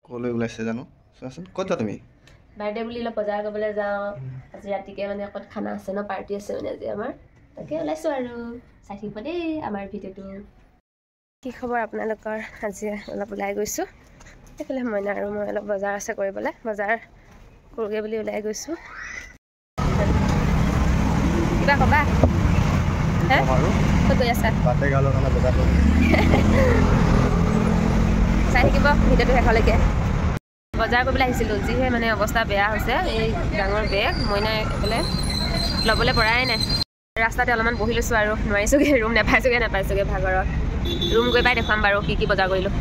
ক'লৈ ওলাইছে জানো, চোৱাচোন ক'ত যোৱা তুমি? বাৰ্থডে বুলি অলপ বজাৰ কৰিবলৈ যাওঁ আজি ৰাতিকে, মানে ক'ত খানা আছে ন, পাৰ্টি আছে মানে আজি আমাৰ, তাকে ওলাইছোঁ আৰু। চাই থাকিব দেই আমাৰ ভিডিঅ'টো। কি খবৰ আপোনালোকৰ? আজি অলপ ওলাই গৈছোঁ, এইফালে মইনা আৰু মই অলপ বজাৰ আছে কৰিবলৈ, বজাৰ কৰোঁগৈ বুলি ওলাই গৈছোঁ। কিবা ক'বা? ক'ত গৈ আছা? চাই থাকিব ভিডিঅ'টো শেষলৈকে। বজাৰ কৰিবলৈ আহিছিলোঁ, যিহে মানে অৱস্থা বেয়া হৈছে। এই ডাঙৰ বেগ মইনাই এইফালে ল'বলৈ পৰাই নাই। ৰাস্তাতে অলপমান বহি লৈছোঁ আৰু, নোৱাৰিছোঁগৈ, ৰুম নাপাইছোঁগৈ ভাগৰত। ৰুম গৈ পাই দেখুৱাম বাৰু কি কি বজাৰ কৰিলোঁ।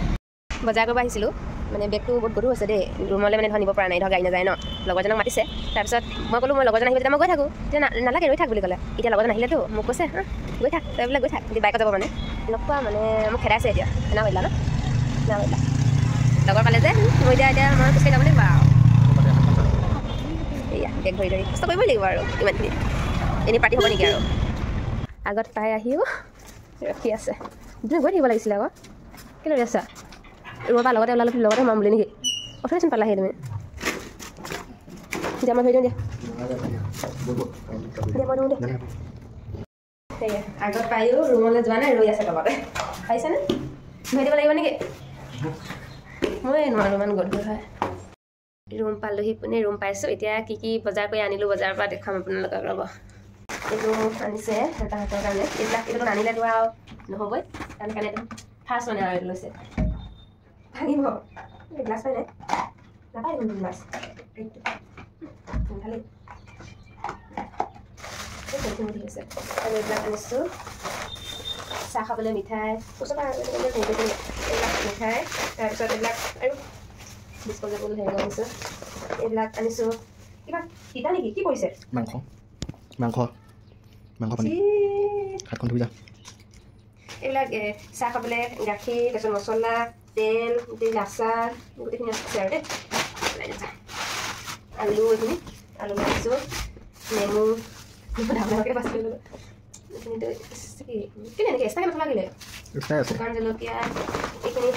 বজাৰ কৰিব আহিছিলোঁ, মানে বেগটো বহুত গধুৰ হৈছে দেই, ৰুমলৈ মানে ধৰ নিব পৰা নাই, ধৰ গাড়ী নাযায় ন। লগৰজনক মাতিছে, তাৰপিছত মই ক'লোঁ মই লগৰজন আহিব যেতিয়া মই গৈ থাকোঁ, তেতিয়া নালাগে ৰৈ থাক বুলি ক'লে। এতিয়া লগৰজন আহিলেতো মোক কৈছে গৈ থাক, তই বোলে গৈ থাক, এতিয়া বাইকত যাব মানে এনেকুৱা, মানে মোক খেদাইছে এতিয়া। এনা কৰিলা ন, এনা কৰিলা লগৰ পালে যে মই এতিয়া এতিয়া মই খোজকাঢ়ি যাব লাগিব আৰু। এয়া বেগ ধৰি ধৰি কষ্ট কৰিবই লাগিব আৰু, ইমানখিনি এনেই পাৰ্টি হ'ব নেকি আৰু। আগত পাই আহিও ৰখি আছে, তুমি গৈ থাকিব লাগিছিলে আকৌ। কেলৈ ৰৈ আছা? ৰুমৰ পৰা লগতে ওলালোঁ, লগতে সোমাম বুলি নেকি? অথনিচোন পালাহি তুমি। দিয়া মই ধৰি দিওঁ, দিয়া দিয়া মই ধৰোঁ দিয়া। সেয়া আগত পায়ো ৰুমলৈ যোৱা নাই, ৰৈ আছে লগতে। পাৰিছানে? ধৰি দিব লাগিব নেকি? মই নোৱাৰোঁ, ইমান গধুৰ হয়। ৰুম পালোহি, পোনে ৰুম পাইছোঁ। এতিয়া কি কি বজাৰ কৰি আনিলোঁ বজাৰৰ পৰা দেখুৱাম আপোনালোকক, ৰ'ব। এইটো আনিছে তাহাঁতৰ কাৰণে, এইবিলাক এইটো নানিলেতো আৰু নহ'বই, তাৰ কাৰণে এইটো ফাৰ্ষ্ট মানে আৰু এইটো লৈছে। ভাঙিব গ্লাছ পাই নাই, নাপায় দেখোন গ্লাছ। ভালেই ঠিক আছে। আৰু এইবিলাক আনিছোঁ চাহ খাবলৈ মিঠাই, ওচৰৰ পৰা এইবিলাক মিঠাই, তাৰপিছত এইবিলাক আৰু ডিছপ'জেবল হেৰি আনিছোঁ, এইবিলাক আনিছোঁ। কিবা তিতা নেকি? কি কৰিছে? মাংস মাংস মাংস পানী, হাতখন ধুই যা। এইবিলাক চাহ খাবলৈ গাখীৰ, তাৰপিছত মছলা, তেল, গোটেই আচাৰ গোটেইখিনি আছে আৰু দেই। আলু, এইখিনি আলু আনিছোঁ, নেমু ডাঙৰ ডাঙৰকৈ বাছি ল'লোঁ। এইখিনিতো কেলৈ এনেকৈ এক্সট্ৰাকৈ নথলা কেলৈ? শুকান জলকীয়া এইখিনি,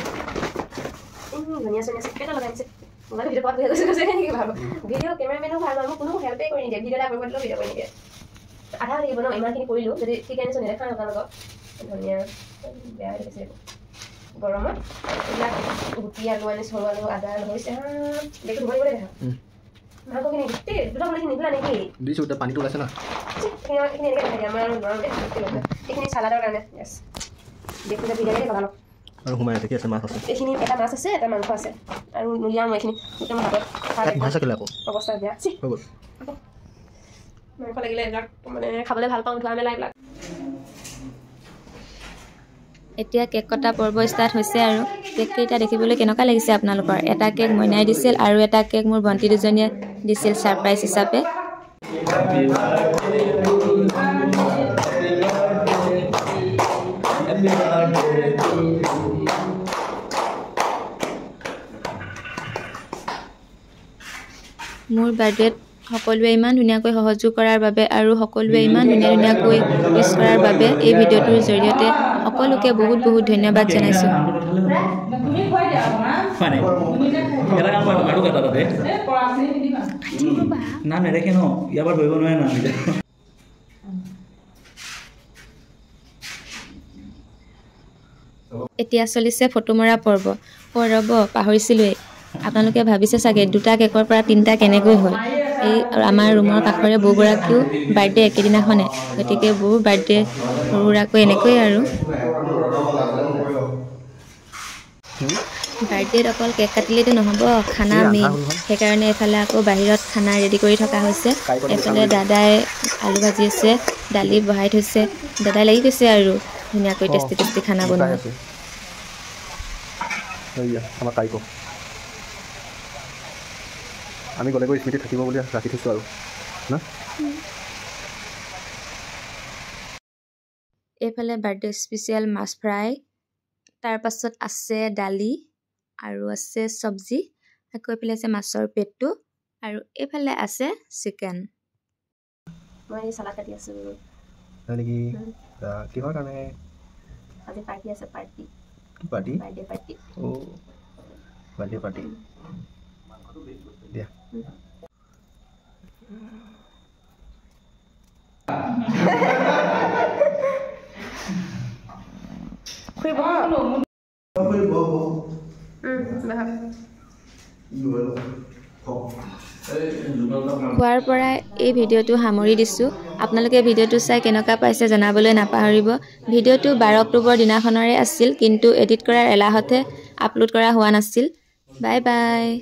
ধনিয়া চনিয়া চব কেইটা লগাই আনিছে। মোবাইলটো ভিডিঅ' পোৱাত গৈছে গৈছে নেকি বাৰু? ভিডিঅ' কেমেৰামেনো ভাল নহয়, মোক কোনো হেল্পেই কৰি নিদিয়ে। ভিডিঅ' এটা কৰিব দিলেও ভিডিঅ' কৰি নিদিয়ে, আধা থাকিব ন। ইমানখিনি কৰিলোঁ যদি ঠিক আনিছোঁ নেদেখাওঁ আপোনালোকক। ধনিয়া বেয়া হৈ গৈছে গৰমত। এইবিলাক গুটি আলু আনিছোঁ, সৰু আলু, আদা নহৰিছে। বেগটো ধুব লাগিব দেখা। মাংসখিনি গোটেই দুটা গোটেইখিনি নিদিলা নেকি? দিছোঁ, এতিয়া পানীটো ওলাইছে না। এইখিনি এনেকৈ দেখাই দিয়ে আমাৰ নোৱাৰোঁ দেই। এইখিনি চালাডৰ কাৰণে। য়েছ, বেগটো যে ভিজাই লগালক আৰু সোমাই আছে। কি আছে? মাছ আছে। এইখিনি এটা মাছ আছে, এটা মাংস আছে আৰু নুলিয়াওঁ মই এইখিনি। গোটেই মোৰ হাতত অৱস্থা বেয়া। মাংস লাগিলে এইবিলাক মানে খাবলৈ ভাল পাওঁ, ধোৱা মেলা এইবিলাক। এতিয়া কেক কটা পৰ্ব ষ্টাৰ্ট হৈছে আৰু। কেককেইটা দেখিবলৈ কেনেকুৱা লাগিছে আপোনালোকৰ? এটা কেক মইনাই দিছিল আৰু এটা কেক মোৰ ভণ্টি দুজনীয়ে দিছিল ছাৰপ্ৰাইজ হিচাপে। মোৰ বাৰ্থডেত সকলোৱে ইমান ধুনীয়াকৈ সহযোগ কৰাৰ বাবে আৰু সকলোৱে ইমান ধুনীয়া ধুনীয়াকৈ উইচ কৰাৰ বাবে এই ভিডিঅ'টোৰ জৰিয়তে সকলোকে বহুত বহুত ধন্যবাদ জনাইছোঁ। এতিয়া চলিছে ফটো মৰা পৰ্ব। অ' ৰ'ব, পাহৰিছিলোঁৱেই। আপোনালোকে ভাবিছে চাগে দুটা কেকৰ পৰা তিনিটা কেনেকৈ হ'ল। এই আমাৰ ৰুমৰ কাষৰে বৌগৰাকীও বাৰ্থডে একেদিনাখনে, গতিকে বৌৰ বাৰ্থডে সৰু সুৰাকৈ এনেকৈয়ে আৰু। বাৰ্থডেত অকল কেক কাটিলেতো নহ'ব, খানা মেইন। সেইকাৰণে এইফালে আকৌ বাহিৰত খানা ৰেডি কৰি থকা হৈছে। এইফালে দাদাই আলু ভাজি আছে, দালি বহাই থৈছে। দাদাই লাগি গৈছে আৰু ধুনীয়াকৈ টেষ্টি টেষ্টি খানা বনোৱা। আমি গ'লে গৈ স্মৃতি থাকিব বুলি ৰাখি থৈছোঁ আৰু না। এইফালে বাৰ্থডে স্পেচিয়েল মাছ ফ্ৰাই, তাৰপাছত আছে দালি আৰু আছে চব্জি, আকৌ এইফালে আছে মাছৰ পেটু আৰু এইফালে আছে চিকেন। মই চালাড কাটি আছোঁ। হয় নেকি? কিহৰ কাৰণে? আজি পাৰ্টি আছে, পাৰ্টি। কি পাৰ্টি? Birthday party. অ' বাৰ্থডে পাৰ্টি দিয়া। খোৱাৰ পৰাই এই ভিডিঅ'টো সামৰি দিছোঁ। আপোনালোকে ভিডিঅ'টো চাই কেনেকুৱা পাইছে জনাবলৈ নাপাহৰিব। ভিডিঅ'টো 12 অক্টোবৰ দিনাখনৰে আছিল, কিন্তু এডিট কৰাৰ এলাহতহে আপলোড কৰা হোৱা নাছিল। Bye bye.